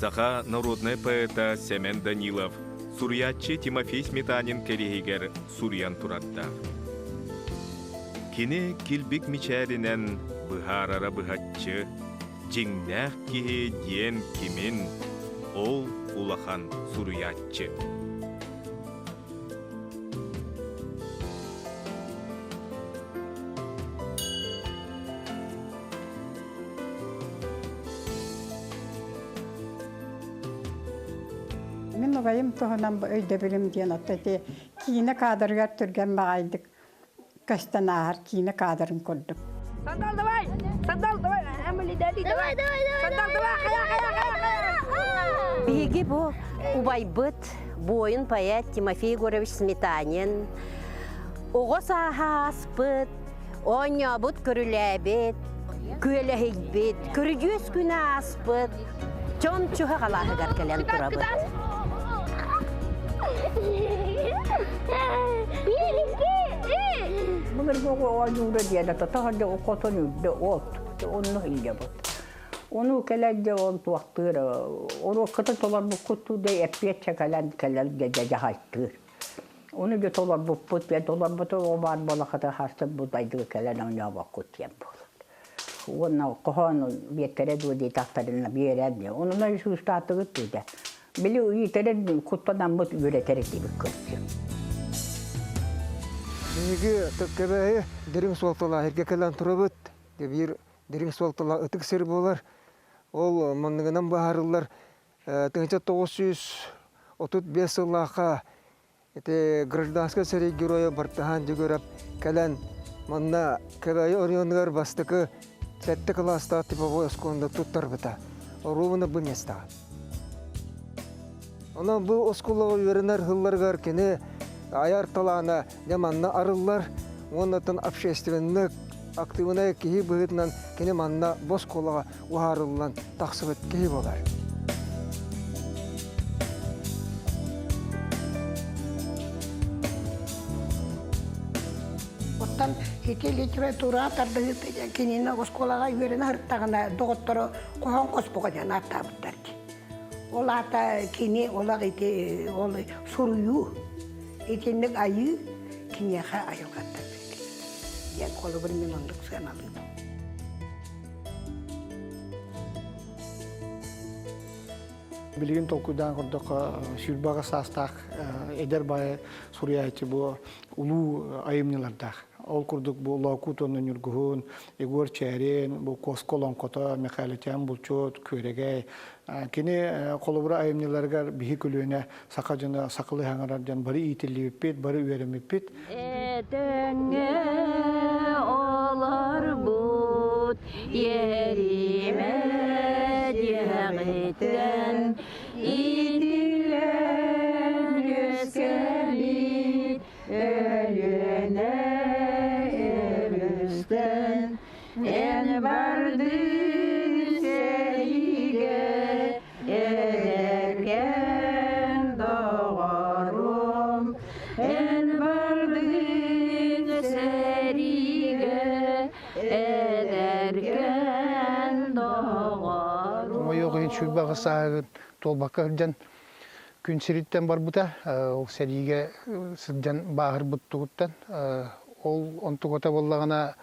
Саха народнай поэта Сэмэн Данилов суруйааччы Тимофей Сметанин кэриэһигэр суруйан турардаах. Кини килбик мичээринэн быһаарара быһаччы, дьиҥнээх киһи диэн кимин, ол улахан суруйааччы. Мин убайым туһунан бу өйдөбүлүм диэн отто ити киинэ кадрыгар түргэн баҕайдык көстөн ааһар киинэ кадрын курдук. Сандал давай! Сандал давай! Эмили дэди давай! Давай, давай, Сандал давай! Хайа, хайа, хайа, хайа! Биһиги бу убайбыт буойун поэт Тимофей Егорович Сметанин оҕо сааһа ааспыт, оонньообут, көрүлээбит, күөлэһийбит, көрүдьүөс күнэ ааспыт Чон Чуһа халааһыгар кэлэн турабыт. Былыргы оонньуура диэн ата таһырдьа хотон үрдэ от онно илдьэбит. Ону кэлэн дьэ ол туохтыыр уруокката толорбуккут да эппиэтчэ кэлэн кэлэн дьэ дьаһайтыыр. Ону дьэ толорбуппут диэн толорбуту оҕо баар буолахата харсып бу дайдыга кэлэн оонньообоккут диэн буолар. Уонна хоһоон биэттэрэ дуо диэтэхтэринэ биэрэр диэн. Онунан сыыстаатыгыт диэтэ. Били ыйытарын куттанаммыт үөрэтэр этибит көрсүм. Биһиги Кэбээйи дириҥ суолталаах эргэ кэлэн турабыт. Биир дириҥ суолталаах ытык сир буолар. Ол манныгынан быһаарыллар 1935 сыллаахха ити гражданскай сэрии геройа Бартыһаан Дьөгүөрэп кэлэн манна Кэбээйи оройуонугар бастакы сэттэ кылаастаах типовой оскуоланы туттарбыта. Оруобуна бу миэстэҕэ. Онон бу оскуолаҕа үөрэнэр сылларыгар кини айар талаана дьэ манна арыллар уонна общественник актыыбынай киһи быһыытынан кини манна бу оскуолаҕа уһаарыллан тахсыбыт киһи буолар. Оттон ити литература тардыһыыта кинини оскуолаҕа үөрэнэ сырыттаҕына доҕотторо хоһоон хоспоҕо диэн ааттаабыттар дии. Ол аата кини олох ити ол суруйуу итинник айыы киниэхэ айылҕаттан бэриллибит диэн холобур мин оннук сыаналыыбын. Билигин толкуйдаан көрдөххө, сүүрбэҕэ саастаах эдэр баайы суруйааччы бу улуу айымньылардаах. Ол курдук бу Лоокуут уонна Ньургуһун, Егор Чээрин, бу Куоска олоҥхото, Михайличан Булчут, Күөрэгэй. Кини холобура айымньыларыгар биһи көлүөнэ саха дьоно сахалыы хаҥарар дьон бары иитиллибиппит, бары үөрэммиппит. Этэҥҥэ олорбут еримэ диэҕиттэн итиллэн үөскэбит Өлүөнэ өрүстэн эн бардын сэриигэ Эдэркээн доҕорум, эн бардыҥ сэриигэ, эдэркээн доҕорум. Хомойуох иһин сүүрбэҕэ сааһыгын туолбакка сылдьан күн сириттэн барбыта. Ол сэриигэ сылдьан бааһырбыт тугуттан. Ол онтугата буоллаҕына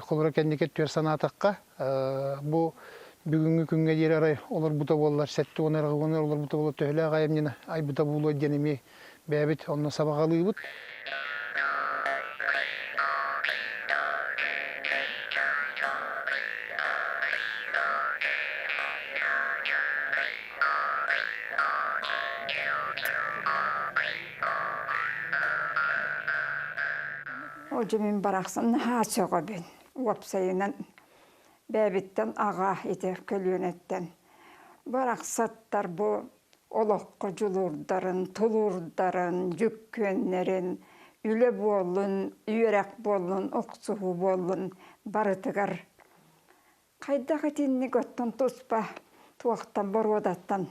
холобура кэнники өттүгэр санаатахха Бу бүгүҥҥү күҥҥэ диэри арай олорбута буоллар, 70 эрэ олорбута буоллар төһөлөөх айымньыны айбыта буолуо диэн эмиэ бэйэбит онно сабаҕалыыбыт. Ол дьэ мин барахсан наһаа сөҕөбүн. Уопсайынан бэйэбиттэн аҕа ити көлүөнэттэн барахсаттар бу олоххо дьулуурдарын, тулуурдарын, дьүккүөннэрин, үлэ буоллун, үөрэх буоллун, охсуһуу буоллун барытыгар хайдах итинник оттон туспа туохтан боруодаттан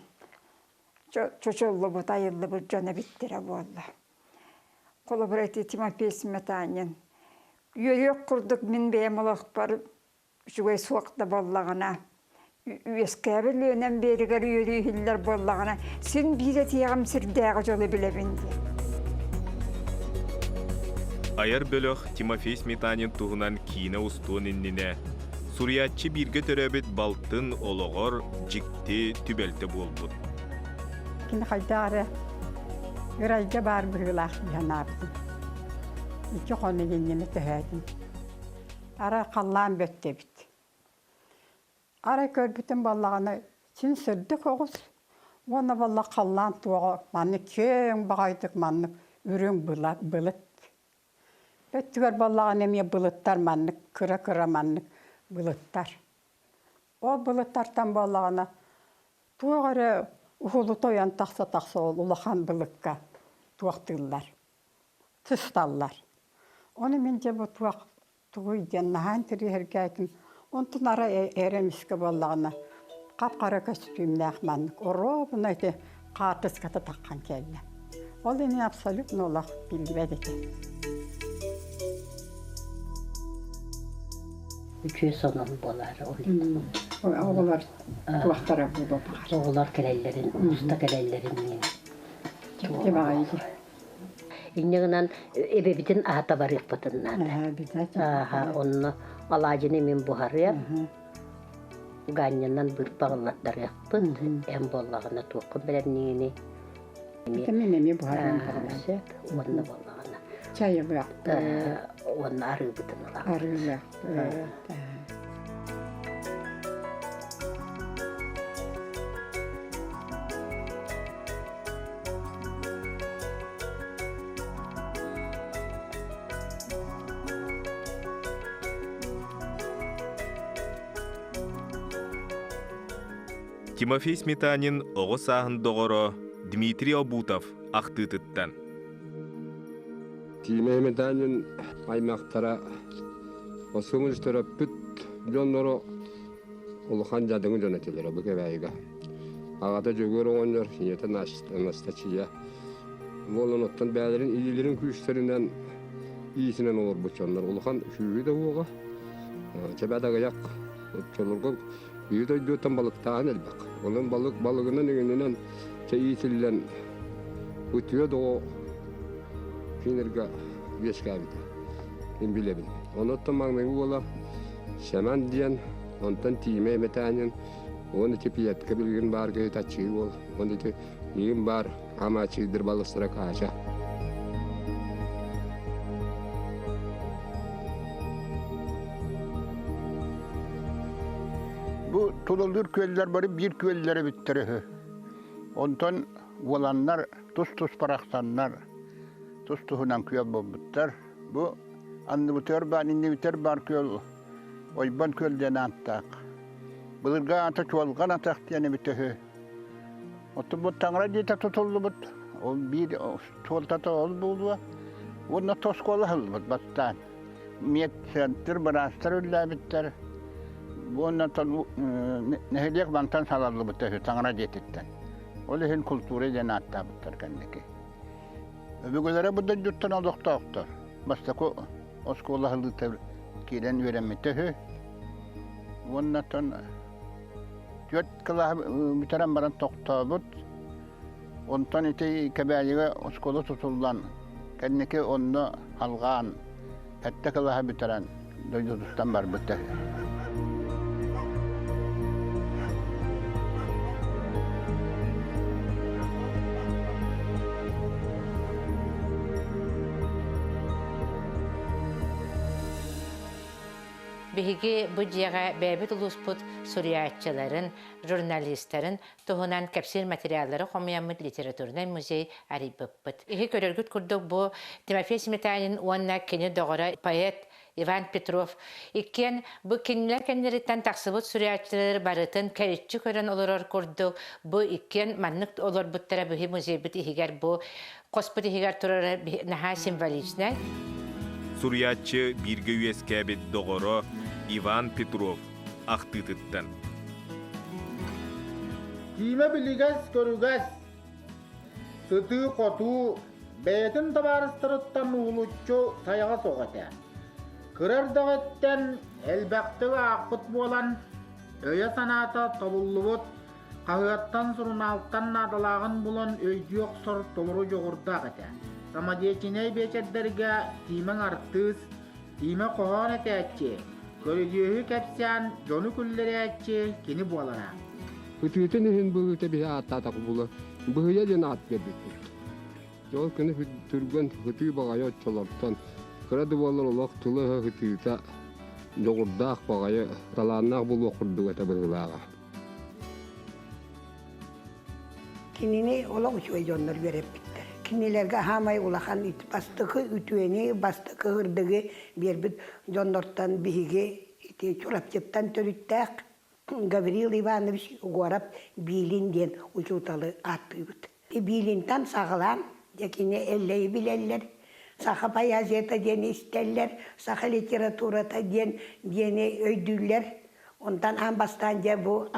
чочуллубут, айыллыбыт дьон эбиттэрэ буолла. Холобура ити Тимофей Сметанин үөрүөх курдук мин бэйэм олохпор үчүгэй суох да буоллаҕына, Үөскээбит Лүөнэн биэригэр үөрүү иһиллэр буоллаҕына, син биир этиэҕим сирдээҕи дьолу билэбин диэн. Айар бөлөх Тимофей Сметанин туһунан киинэ устуон иннинэ, суруйааччы бииргэ төрөөбүт балтын олоҕор дьикти түбэлтэ буолбут. Кини хайдах эрэ ырайга баар быһыылаах дии санаабытым. Икки хонук иннинэ төһөөтүм. Арай халлаан бөттө эбит. Арай көрбүтүм буоллаҕына, син сырдык оҕус уонна буолла халлаан туоҕа маннык киэҥ баҕайытык маннык үрүҥ былыт. Өттүгэр буоллаҕына эмиэ былыттар маннык кыра-кыра маннык былыттар. Ол былыттартан буоллаҕына туох эрэ уһулута ойон тахса-тахса ол улахан былыкка туохтыыллар, сысталлар. Ону мин дьэ бу туох тугуй диэн наһаа интэриэһиргээтим. Онтон арай эрэ эмискэ буоллаҕына хап-хара көстүүмнээх маннык оруобуна ити хаартыската таххан кэллэ. Ол ини абсолютно олох биллибэт этэ. Үчүгэй сонун буолар ол. Оҕолор туохтара буолуо Оҕолор кэлэллэрин, уста кэлэллэрин мин. Дьикти баҕайы. Инньэ гынан эбэбитин аһата барыахпытын наада. Ааха, онно алаадьыны мин буһарыам, Гаанньанан быырпаҕыллаттарыахпыт, эн буоллаҕына туоххун бэлэмниигиний? Мин эмиэ буһарыам Сөп, уонна буоллаҕына. Чайылыахпыт. Уонна арыыбытын ылабыт. Арыылыахпыт. Тимофей Сметанин оҕо сааһын доҕоро Дмитрий Обутов ахтыытыттан. Тимофей Сметанин аймахтара Осуҥус төрөппүт дьонноро улахан дьадыҥы дьон этилэрэ бу Кэбээйигэ. Аҕата Дьөгүөр оҕонньор, ийэтэ Анастасия буолан оттон бэйэлэрин илиилэрин күүстэринэн иитинэн олорбут дьоннор улахан сүүһү да уоҕа чэбэт аҕыйах оччолорго биир дойдуттан балыктааһын элбэх. Онон балык балыгынан иҥининэн чэ иитиллэн үтүө доҕо кинилэргэ үөскээбитэ. Мин билэбин. Онуттан маҥнайгы уола Сэмэн диэн, онтон Тиимэ Эмэтээнин, уон ити Пиятка билигин баар киһи таччыы уол, уон ити миигин баар Амаачыйдыр балыстара Каача. Бу тулалыыр күөллэр бары биир күөллэр эбиттэр үһү. Онтон уоланнар тус-тус барахсаннар тус-туһунан күөл буолбуттар. Бу анныбытыгар баар, иннибитигэр баар күөл Ойбон күөл диэн ааттаах. Былыргы аата Чуолҕан атах диэн эбитэ үһү. Оттон бу таҥара дьиэтэ тутуллубут, ол биир суолтата ол буолуо. Уонна оскуола аһыллыбыт бастаан. Медцентр, быраастар үлэлээбиттэр. Уонна нэһилиэк мантан салаллыбыта үһү таҥара дьиэтиттэн. Ол иһин култуура диэн ааттаабыттар кэнники. Өбүгэлэрэ бу дойдуттан олохтоохтор. Бастакы оскуола аһыллыыта киирэн үөрэммитэ үһү. Уонна түөрт кылааһы бүтэрэн баран тохтообут. Онтон ити Кэбээйигэ оскуола тутуллан, кэнники онно алҕаан, сэттэ кылааһы бүтэрэн дойдутуттан барбыта. Биһиги бу дьиэҕэ бэйэбит улууспут суруйааччыларын, журналистарын туһунан кэпсиир материаллары хомуйаммыт литературнай музей арыйбыппыт. Иһи көрөргүт курдук бу Тимофей Сметанин уонна кини доҕоро поэт Иван Петров иккиэн бу кинилэр кэннилэриттэн тахсыбыт суруйааччылары барытын кэриччи көрөн олорор курдук бу иккиэн маннык олорбуттара биһи музейбыт иһигэр бу хоспут иһигэр турара наһаа символичнай. Суруйааччы бииргэ үөскээбит доҕоро Иван Петров ахтыытыттан. Тиимэ билигэс көрүгэс, сытыы-хотуу, бэйэтин табаарыстарыттан уһулуччу сайаҕас оҕо этэ. Кыра эрдэҕиттэн элбэхтик аахпыт буолан, Өйө-санаата тобуллубут, хаһыаттан, сурунаалтан наадалааҕын булан өйдүү охсор толору дьоҕурдаах этэ. Самодеятельнай биэчэрдэргэ Тиимэҥ артыыс, Тиимэ хоһоон этээччи, көрүдьүөһү кэпсээн дьону күллэрээччи кини буолара. Ытыытын иһин быһыыта биһи ааттаатах була быһыйа диэн аат биэрбиппит. Ол күнү түргэн ытыы баҕайы оччолортон кыра да буоллар олох тыла-өһө ытыыта дьоҕурдаах баҕайы талааннаах буолуох курдук этэ быһыылааҕа. Кинини олох үчүгэй дьоннор үөрэппиттэр. Кинилэргэ аһаамай улахан бастакы үтүөнү, бастакы ырдыгы биэрбит дьоннортон биһиги ити Чурапчыттан төрүттээх Гаврил Иванович Егоров Биилин диэн учууталы ааттыыбыт. Биилинтэн саҕалаан, дьэ кини Эллэйи билэллэр, саха поэзията диэни истэллэр, саха литературата диэн диэни өйдүүллэр. Онтон аан бастаан дьэ бу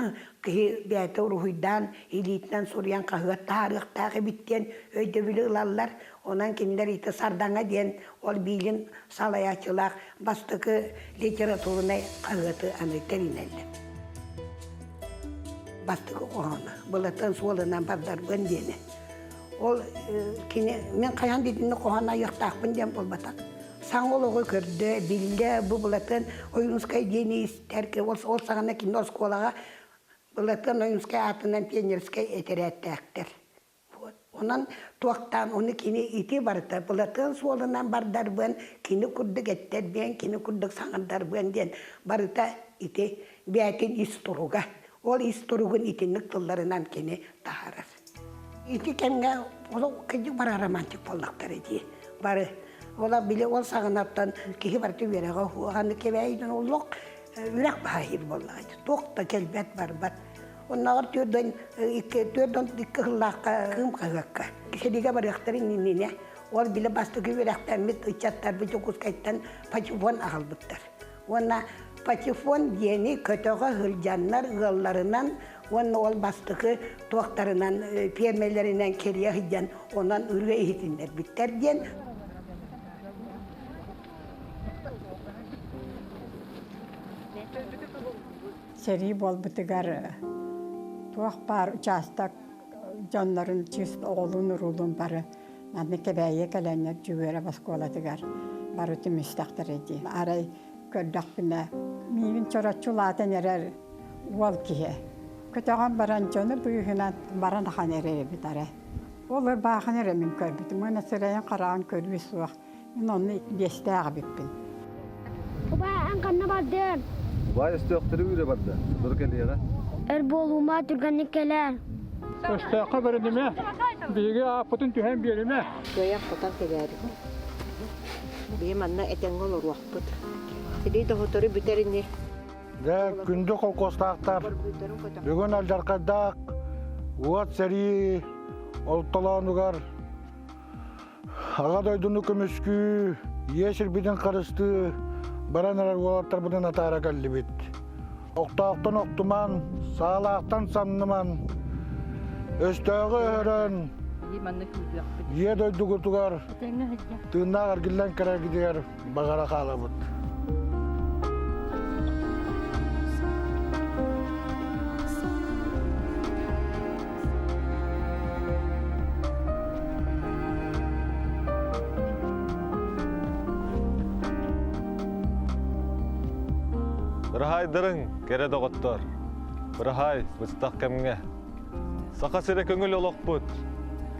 киһи бэйэтэ уруһуйдаан, илиитинэн суруйан хаһыат таһаарыахтаах эбит диэн өйдөбүлү ылаллар. Онон кинилэр ити Сардаҥа диэн ол биилин салайааччылаах бастакы литературнай хаһыаты аны тэринэллэр. Бастакы хоһооно Былатыан суолунан бардарбын диэни. Ол кини мин хайаан итинник хоһоон айыахтаахпын диэн буолбатах. Саҥа олоҕу көрдө, биллэ, бу Былатыан Ойуунускай диэни истэр, ол, ол саҕана кини оскуолаҕа Былатыан Ойуунускай аатынан пионерскай этэрээттээхтэр. Вот. Онон туохтаан ону кини ити барыта Былатыан суолунан бардарбын, кини курдук эттэрбиэн, кини курдук саҥардарбыан диэн барыта ити бэйэтин ис туруга. Ол ис туругун итинник тылларынан кини таһаарар. Ити кэмҥэ олох кырдьык бары романтик буоллахтара дии. Бары. Ола били ол саҕанаттан киһи барыта үөрэҕэ уһуоҕаны кэбээйдэн олох үрэх баһа буоллаҕа дии. Туох да кэлбэт барбат. Оннооҕор 42 сыллаахха Кыым хаһыакка сэриигэ барыахтарын иннинэ ол били бастакы үөрэхтэммит ыччаттарбыт Дьокуускайтан патефон аҕалбыттар. Уонна патефон диэни көтөҕө сылдьаннар ыалларынан уонна ол бастакы туохтарынан пиэрмэлэринэн кэрийэ сылдьан онон ырыа иһитиннэрбиттэр диэн Сэрии буолбутугар туох баар учаастак дьоннорун чыыс оҕолуун-уруулуун бары манна Кэбээйи кэлэннэр Дьүгүөрэп оскуолатыгар бары түмүстэхтэрэ дии. Арай көрдөхпүнэ миигин чороччу улаатан эрэр уол киһи көтөҕөн баран дьону быыһынан баран ахан эрэр эбит арай. Ол ырбаахын эрэ мин көрбүтүм уонна сирэйин-хараҕын көрүү суох. Мин онно биэстээх эбиппин. Убай, эн ханна бардын? Убай өстөөхтөрү үүрэ барда. Сотору кэлиэҕэ. Өр буолуума түргэнник кэлээр. Өстөөххө бэринимэ, биһиги ааппытын түһэн биэримэ. Кыайан-хотон кэлээрибин. Биһи манна этэҥҥэ олоруохпут. Силии доһотору бүтэр ини. Дьэ, күндү холкуостаахтар, бүгүн алдьархайдаах уот сэрии ортолоонугар Аҕа дойдуну көмүскүү, ийэ сирбитин харыстыы баран эрэр уолаттарбытын атаара кэллибит. Охтоохтон охтуман, саалаахтан самныман, өстөөҕү өһөрөн, ийэ дойдугутугар тыыннаах эргиллэн кэлэргитигэр баҕара хаалабыт. Ыраһайдарыҥ, кэрэ доҕоттор! Ыраһай, быстах кэмҥэ! Саха сирэ көҥүл олохпут!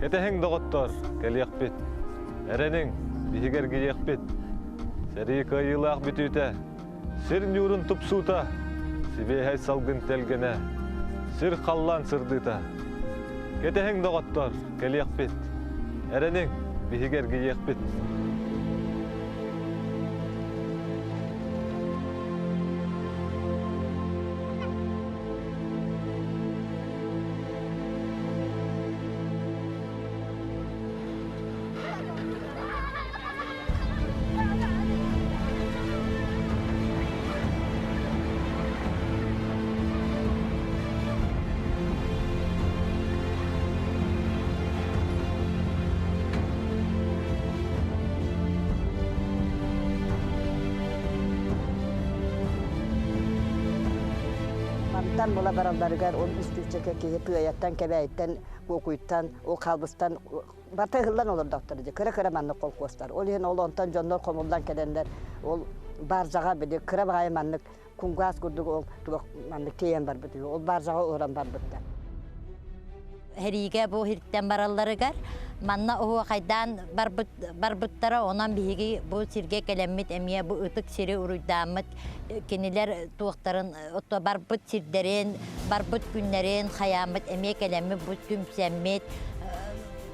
Кэтэһиҥ, доҕоттор, кэлиэхпит! Эрэниҥ, биһиги эргийиэхпит. Сэрии кыайыылаах бүтүүтэ, сир ньуурун тупсуута, сибиэһэй салгын тэлгэнэ, сир халлаан сырдыыта. Кэтэһиҥ, доҕоттор, кэлиэхпит. Эрэниҥ, биһиги эргийиэхпит. Мантан була баралларыгар ол үс тыһыынча киһи Тыайаттан, Кэбээйиттэн, Куокуйтан, ол Халбыстан барыта ыһыллан олордохтор дии. Кыра-кыра маннык холкуостар. Ол иһин ол онтон дьоннор хомуллан кэлэннэр ол баржаҕа били кыра баҕайы маннык кунгаас курдук ол туох маннык тиэйэн барбыт үһү. Ол баржаҕа ууран барбыттар. Сэриигэ бу сиртэн баралларыгар манна оһуохайдаан барбыт барбыттара онон биһиги бу сиргэ кэлэммит эмиэ бу ытык сири уруйдааммыт кинилэр туохтарын отто барбыт сирдэрин барбыт күннэрин хайааммыт эмиэ кэлэммит бу түмсэммит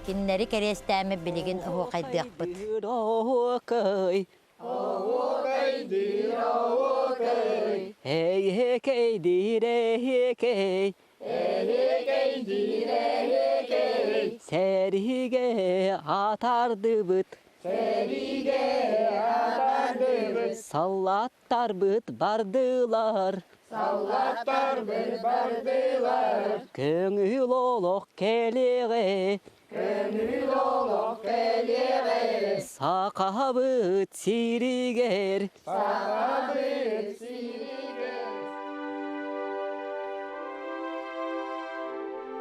кинилэри кэриэстээммит билигин оһуохайдыахпыт. Оһуокай Оһуокайдыыр оһуокай Эйһэкэйдиир эһиэкэй Эһиэкэйдиир эһиэкэй Сэриигэ атаардыбыт Сэриигэ атаардыбыт Саллааттарбыт бардылар Саллааттарбыт бардылар Көҥүл олох кэлиэҕэ Көҥүл олох кэлиэҕэ Сахабыт сиригэр Сахабыт сиригэр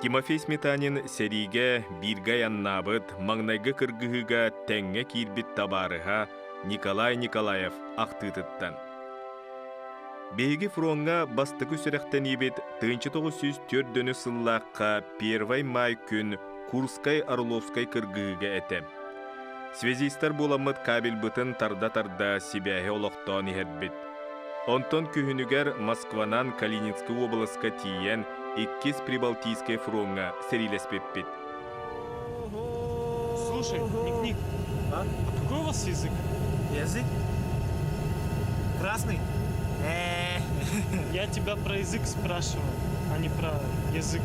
Тимофей Сметанин сэриигэ бииргэ айаннаабыт, маҥнайгы кыргыһыыга тэҥҥэ киирбит табаарыһа Николай Николаев ахтыытыттан. Биһиги фроҥҥа бастакы сүрэхтэниибит 1904 сыллаахха Первай Маай күн Курскай-Орловскай кыргыһыыга этэ. Связистар буоламмыт кабельбытын тарда-тарда сибээһи олохтоон иһэрбит. Онтон күһүнүгэр Москванан Калининскай уобаласка тиийэн Иккис Прибалтийскай фроҥҥа сэриилэспиппит. Слушай, Ник-Ник, а? а какой у вас язык? Язык? Красный? Э. Я тебя про язык спрашиваю, а не про язык.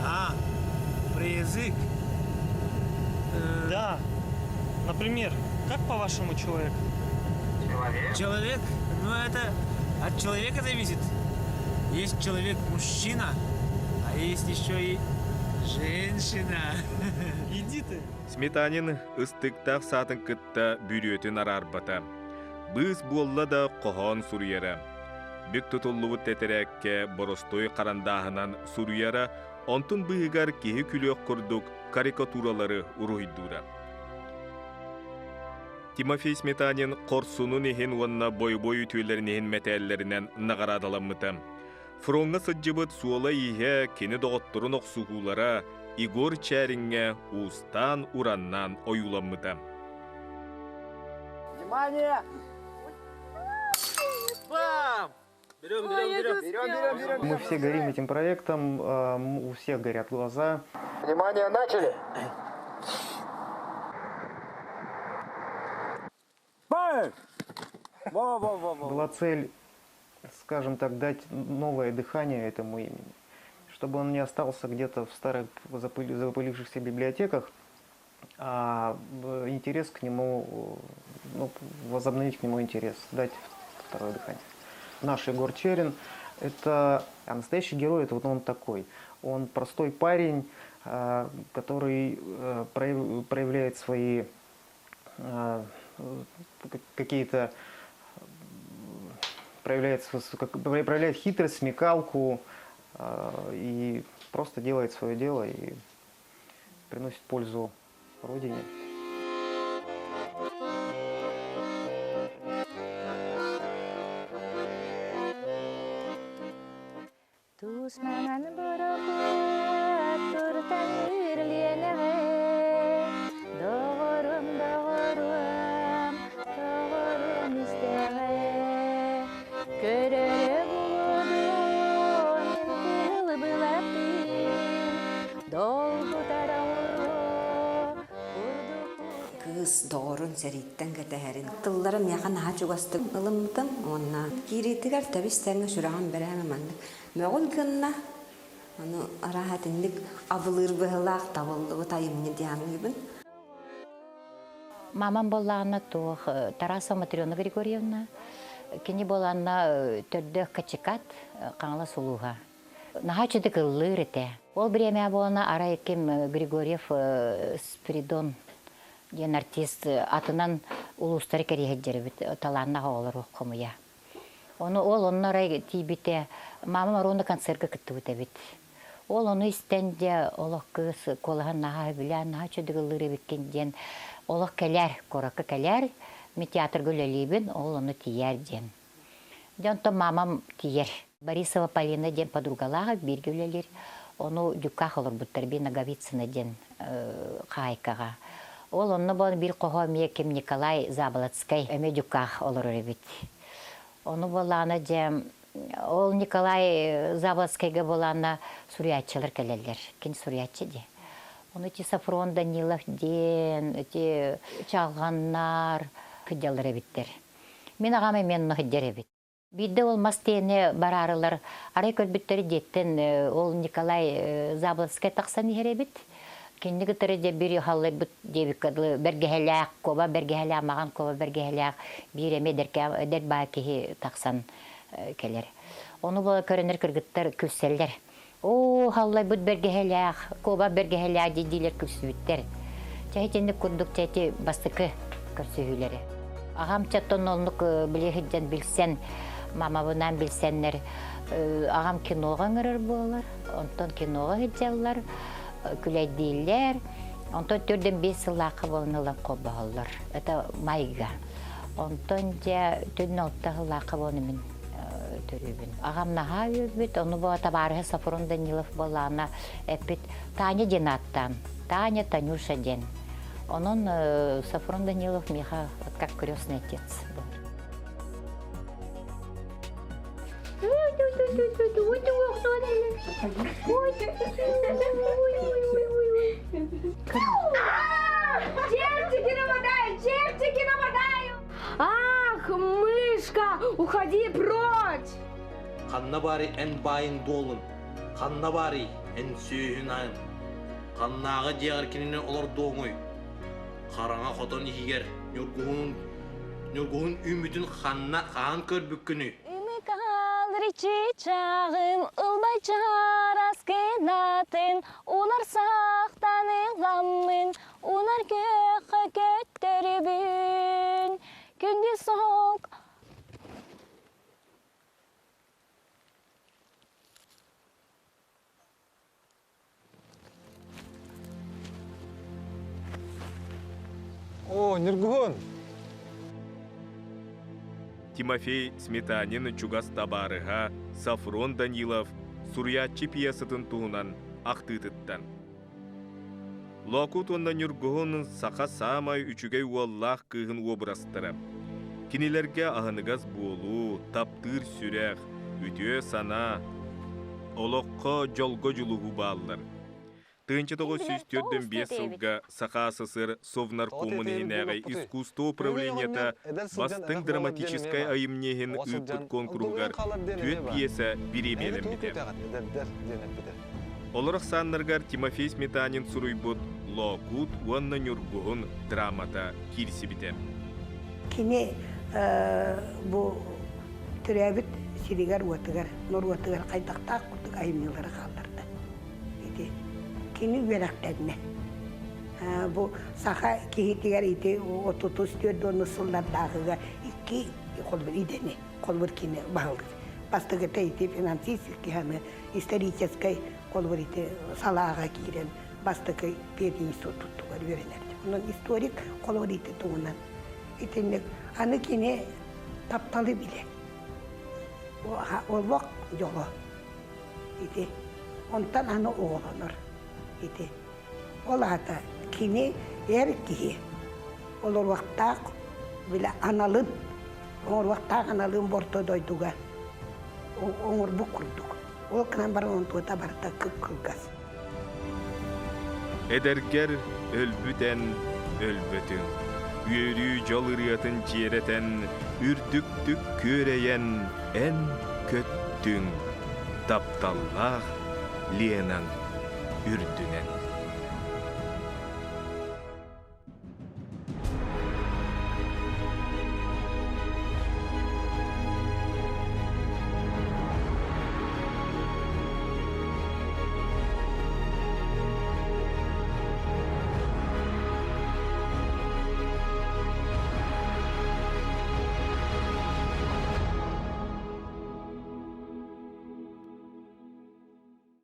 А, про язык? Э. Да. Например, как по-вашему человек? Человек? Человек? Ну, это от человека зависит. Есть человек-мужчина, а есть еще и женщина. Иди ты. Сметанин ыстыктаах саатын кытта бүрүөтүн араарбата. Быыс буолла да хоһоон суруйара. Бүк тутуллубут тэтэрээккэ боростуой харандааһынан суруйара, онтун быыһыгар киһи күлүөх курдук карикатуралары уруһуйдуура. Тимофей Сметанин хорсунун иһин уонна бойобуой үтүөлэрин иһин мэтээллэринэн наҕараадаламмыта. Фроҥҥа сылдьыбыт суола-ииһэ кини доҕотторун охсуһуулара Егор Чээриҥҥэ уустаан-ураннаан ойууламмыта. Внимание! Бам! Берем, берем, берем. Берем, берем, берем. Мы все горим этим проектом, у всех горят глаза. Внимание, начали! Была цель, скажем так, дать новое дыхание этому имени, чтобы он не остался где-то в старых запылившихся библиотеках, а интерес к нему, ну, возобновить к нему интерес, дать второе дыхание. Наш Егор Черин – это настоящий герой, это вот он такой. Он простой парень, который проявляет свои какие-то проявляет, проявляет хитрость, смекалку и просто делает свое дело и приносит пользу Родине. Тусманан борокуат туртан үрлиэнэҕэ Доҕорум, доҕоруом, доҕорум истэҕэ Көрөрө булуом мин кыл былаппын Долгутар Кыыс доҕорун сэрииттэн кэтэһэрин тыллара миэхэ наһаа чугастык ылыммытым уонна киириитигэр тэбис-тэҥҥэ сүрэҕим бэрээмэ маннык мөҕүл гынна. Ону арааһа итинник абылыыр быһыылаах табыллыбыт айымньы диэханыыбын. Мамам буоллаҕына туох Тарасова Матрена Григорьевна кини буолаанна төрдө Качикат Хаҥалас улууһа. Наһаа үчүгэй ыллыыр этэ. Ол бириэмэ буолана арай ким Григорьев Спиридон диэн артист атынан улуустары кэриэһирдэрбит талааннаах оҕолору хомуйа. Ону ол онно арай тиийбитэ. Мамам оруону концерка кыттыбыт эбит. Ол ону истэн дьэ олох кыыс куолаһын наһаа сөбүлээн, наһаа үчүгэй ыллыыр эбиккин диэн олох кэлээр, куоракка кэлээр, мин театрга үлэлиибин, ол ону тиийээр диэн. Дьэ онтон мамам тиийэр. Борисова Полина диэн подругалаах бииргэ үлэлиир. Ону Дюкках олорбуттар, би Ноговицына диэн хаайкаҕа. Ол онно буолан биир хоһо эмиэ ким Николай Заболоцкай эмиэ Дюкках олорор эбит. Ону буоллаҕына дьэ ол Николай Заболоцкайга буолаана суруйааччылар кэлэллэр. Кини суруйааччы дии. Ону ити Сафрон Данилов диэн ити чалҕаннар сылдьаллар эбиттэр. Мин аҕам эмиэ онно сылдьар эбит. Биирдэ ол мас тиэни бараарылар арай көрбүттэри дьиэттэн ол Николай Заболоцкай тахсан иһэр эбит. Кинини кытары дьэ биир халлайбыт диэбиккэ дылы бэргэһэлээх, куба бэргэһэлээх, маҕан куба бэргэһэлээх биир эмиэ эдэр баа киһи тахсан кэлэр. Ону буола көрөнөр кыргыттар күлсэллэр. Оо, халлайбыт бэргэһэлээх, куба бэргэһэлээх дии-диилэр күлсүбүттэр. Чэ итинник курдук чэ ити бастакы көрсүһүүлэри. Аҕам чаттан оннук били сылдьан билсэн, мамабынаан билсэннэр аҕам киноҕа ыҥырар буолар, онтон киноҕа сылдьаллар, күлэйдииллэр. Онтон төрдөн биэс сыллаахха буолан ылан холбоһоллор. Это майга. Онтон дьэ төрдүн алта сыллаахха буолан мин төрүүбүн. Аҕам наһаа үөрбүт, ону бу табаарыһа Сафрон Данилов буоллаҕына эппит Таня диэн ааттаан. Таня, Танюша диэн. Онон Сафрон Данилов миэхэ вот как крестный отец был. Чертики нападают! Чертики нападают! Ах, мышка, уходи прочь! Ханна баары эн баайын дуолун, ханна баарый эн сүөһүн айын, ханнааҕы дьиэҕэр кинини олордуоҥуй? Хараҥа хотон иһигэр Ньургуһун Ньургуһун үүммүтүн ханна хаһан көрбүккүнүй? Чычааҕым ылбай чараас кынатын Улар сахтан ыламмын Унар күөххэ көттөрүбүн Күндү соһук О, Ньургуһун! Тимофей Сметанин чугас табаарыһа Сафрон Данилов суруйааччы пьесатын туһунан ахтыытыттан. Лоокут уонна Ньургуһун саха саамай үчүгэй уоллаах кыыһын уобарастара. Кинилэргэ аһыныгас буолуу, таптыыр сүрэх, үтүө санаа, олоххо дьолго дьулуһуу бааллар. 1945 сылга Саха СССР Совнаркомун иһинээҕи искусство управлениета бастыҥ драматическай айымньы иһин ыыппыт куонкуруһугар түөрт пьеса бириэмийэлэммитэ. Олор ахсааннарыгар Тимофей Сметанин суруйбут «Лоокуут уонна Ньургуһун» драмата киирсибитэ. Кини бу төрөөбүт сиригэр-уотугар, норуотугар хайдахтаах курдук айымньылары хаалларда. Ити кини үөрэхтэннэ. Бу саха киһитигэр ити отутус түөрт уонус сыллардааҕыга икки холбур идэни холбур кини баһылык. Бастакыта ити финансист киһи историческай холобур ити салааҕа киирэн бастакы пединституттугар үөрэнэр. Онон историк холобур ити туһунан итинник аны кини тапталы билэр. Олох дьоло ити. Онтон аны оҕолонор ити. Ол аата кини эр киһи олоруохтаах билэ аналын оҥоруохтаах аналын борто дойдуга оҥорбут курдук. Ол гынан баран онтуота барыта кып-кылгас. Эдэргэр өлбүт эн өлбөтүҥ, үөрүү дьол ырыатын дьиэрэтэн, үрдүктүк күөрэйэн эн көттүҥ, тапталлаах Ленаҥ үрдүнэн.